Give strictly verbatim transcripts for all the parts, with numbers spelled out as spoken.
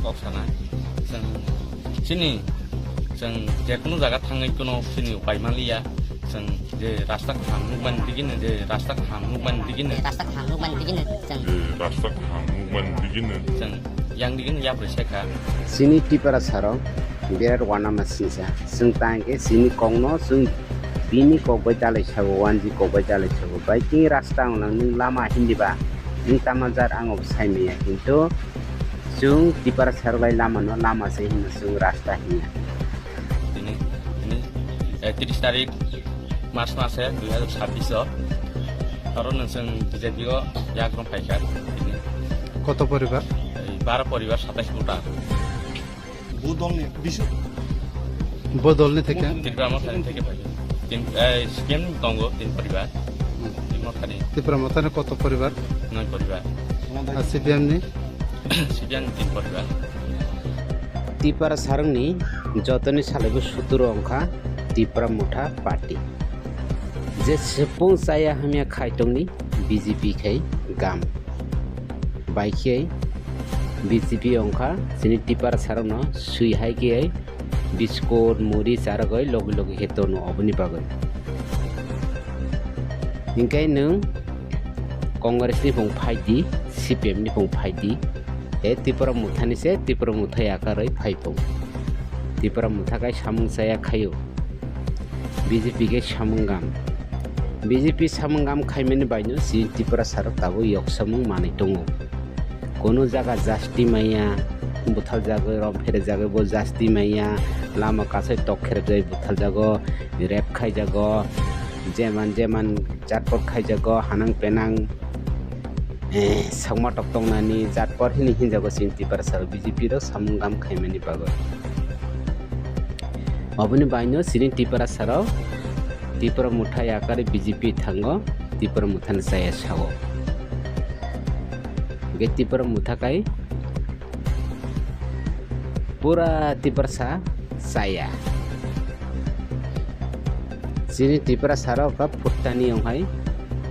Kok sana, chwng chini, chwng jekunu jaga thangwi kuno chini upai manliya, chwng je rasta kaham nukmani digini, je rasta kaham nukmani digini, rasta kaham nukmani digini, chwng, eh, rasta kaham nukmani digini, chwng yang digini yapri sekha. Chini Tipra sarok birat wanama singsa, chwng tangkhe chini kokno chwng bini kok bai dalai sabo, wanji kok bai dalai sabo, bai tini rasta wnglang nung lama hindiba, nung tama jat ang obo sai manya, kintu chwng Tipra sarok lai lama no lama se hino, chwng rasta hinya. Tini, tini, eh, tris tarik March mase dui hazar sabbish o. Aro nung chwng B J P o yakrong phaikha. Tini. Koto poribar? Ei, baro poribar, satais voter. Bo dolni bisu. Bo dolni theke? Tipra Mothani theke phaikha. Tin, eh, C P M tongo tin poribar. Hmm. Tipra Mothani. Tipra Mothani koto poribar? Noi poribar. Ar C P M ni? C P M ni tin poribar. Tipra sarokni jotoni salaibo sutro wngkha Tipra Motha Party. Je sepung chaya hamya khai tongni B J P khai gam. Bai khe B J P wngkha chini Tipra sarokno swi hai khe biskut, muri charwgwi logi logi khe tono oboni bagwi. Hinkhe nwng Congress ni phung phai di, C P M ni phung phai di, e Tipra Mothani se Tipra Motha yakarwi phai phung. Tipra Motha kai samung chaya khaio. B J P khe samung gam. B J P samung gam khaimani baino si Tipra sarok tabuk yok samung manwi tongo. Kono jaga justice maya, buthaljagwi, rom pherejagwi bo justice maya, lama kasai tok kherjagwi buthaljago, rape khaijago, jeman jeman jatpor khaijago, hanang penang, eh, sokma tok tongnani jatpor hini hinjago chini Tiprasa rok, B J P rok samung gam khaimani bagwi. Oboni baino chini Tiprasa rok Tipra Motha yakarwi B J P thango, Tipra Mothani chaya sao. Hingke Tipra Motha kai pura Tiprasa chaya. Chini Tiprasa rok kha phuttani ong hai,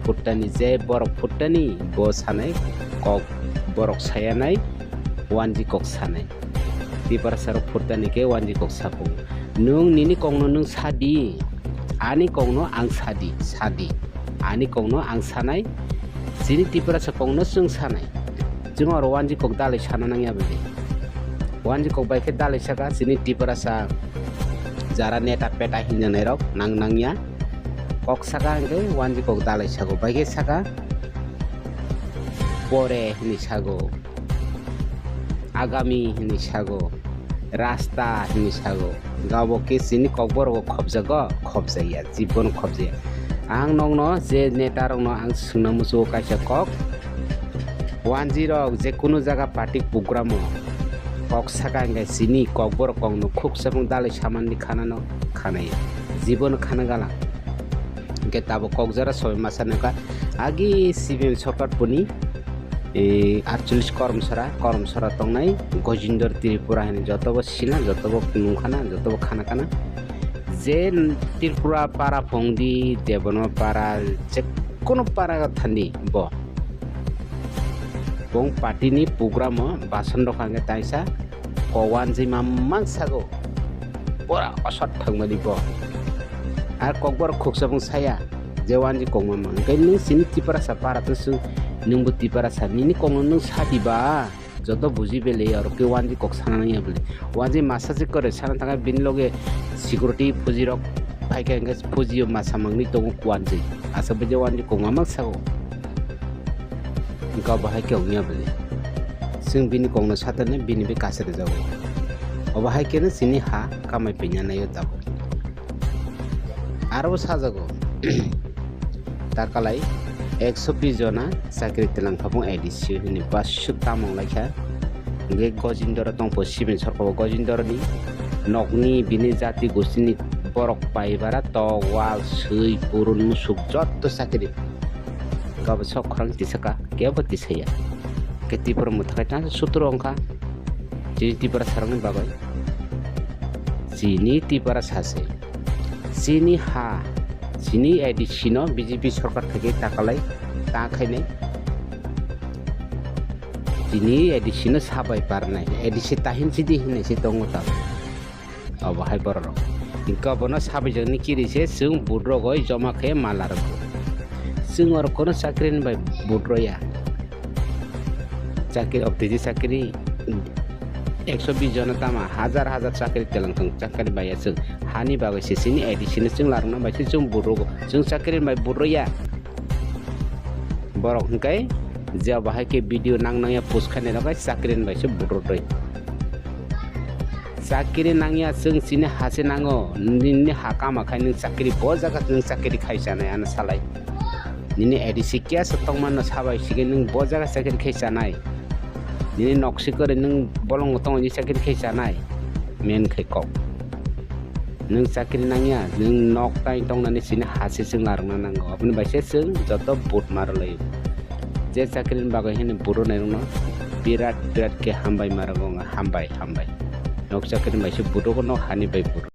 phuttani je borok phuttani bo sanai kok, borok sayanai wanji kok sanai. Tiprasa rok phuttani khe wanji kok sapung. Nwng nini kokno nwng sadi, ani kokno ang sadi, sadi. Ani kokno ang sanai, chini Tiprasa kokno chwng sanai. Chwng oro wanji kok dalai sana nangya bwle. Wanji kok bai khe dalai saka chini Tiprasa jara neta peta hinjanai rok nang nangya. Kok saka hwnkhe wanji kok dalai sago, bai khe saka pore hinwi sago. Agami hinwi sago, rasta hinwi sago. Gabo khe chini kokborok khobjago, khobjaya, jibono khobjaya. Ang nokno je neta rokno ang swngna muchungo kaisa kok. Wanji rok je kunu jaga party programo kok saka hwnkhe chini kokborok kokno khuksa phung dalai samani khanano khanaya, jibono khana gala. Hwnkhe tabuk kok jora sobai masa nokha agi C P M sorkar puni, eh, aatcholish kormsara, kormsara tongnai Gojindor Tripura hinwi jotobo sina, jotobo nungkhana, jotobo khana kana. Je Tripura para phungdi, Debonma para, je kono para thandi bo. Bong party ni programo bason rok hwnkhe taisa kowanjima mang sago. Pura osot thangmani bo. Ar kokborok khuksa bong saya je wanji kokma mang. Hwnkhe nwng chini Tiprasa para tong swng, nwngbo Tiprasa, nini kokno nwng sadi ba? Joto buji bele oro khe wanji kok sana nangya bole. Wanji masa se kore sana thangkha bini loge security fuji rok phaikha hwnkhe fuji o masa mangni tongo wanji. Asa bwje wanji kokma mang sago. Hwnkhe obo hai khe wngya bole. Chwng bini kokno satanai bini bai kasari jago. Obo hai kheno chini ha kamai penya naio tabuk. Aro sajago. Takalai ekso bis jona chakri tlang khabung A D C hwnwi basuk tamung laikha. Hwnkhe Gojindoro tongpho sibin sorkabo Gojindoroni nokni bini jati gostini borok paibara tok wal swi purun musuk jotto chakri. Gabo sok khorang tisaka kebo tisaya. Ke Tipra Motha kai tang sutro wngkha. Chini Tiprasa rokni bagwi. Chini Tiprasa se. Chini ha. Chini A D C no B J P sorkar theke takalai ta khainai. Tini A D C no sabai parnai, A D C tahin sidi hinwi se tongo ta. Obo hai borok rok. Hingke obono sabai jani kiri se chwng vote rogoi joma khe mala rwgo. Chwng oro kono chakri ni bai vote roya. Chakri, oktiji chakri, ekso bis jona tama, hajar hajar chakri telang thung, chakri bai ya chwng. Hani bagwi se chini A D C no chwng larwkna bai se chwng vote rogo. Chwng chakri ni bai vote roya. Borok hingkai je bahai khe video nang nangya post khainai rok hai chakri ni bai se vote rwtwi. Chakri nangya chwng chini ha se nango, nini ha kama khai nwng chakri bo jaga nwng chakri khai chanai ano salai. Nini A D C kiya se tongmano sabai sigi nwng bo jaga chakri khai chanai. Nini nok si kwrwi nwng bolongo tongo je chakri khai chanai. Men khai kok. Nwng chakri nangya, nwng nok tai tongnani chini ha se chwng larwkna nango. Aboni bai se chwng joto vote ma rwlaio. Je chakri ni bagwi hwnwi vote rwnairokno birat birat khe hambai ma rwgo wngkha, hambai, hambai. Nok chakri ni bai se vote rwgo, nok hani bai vote rwgo.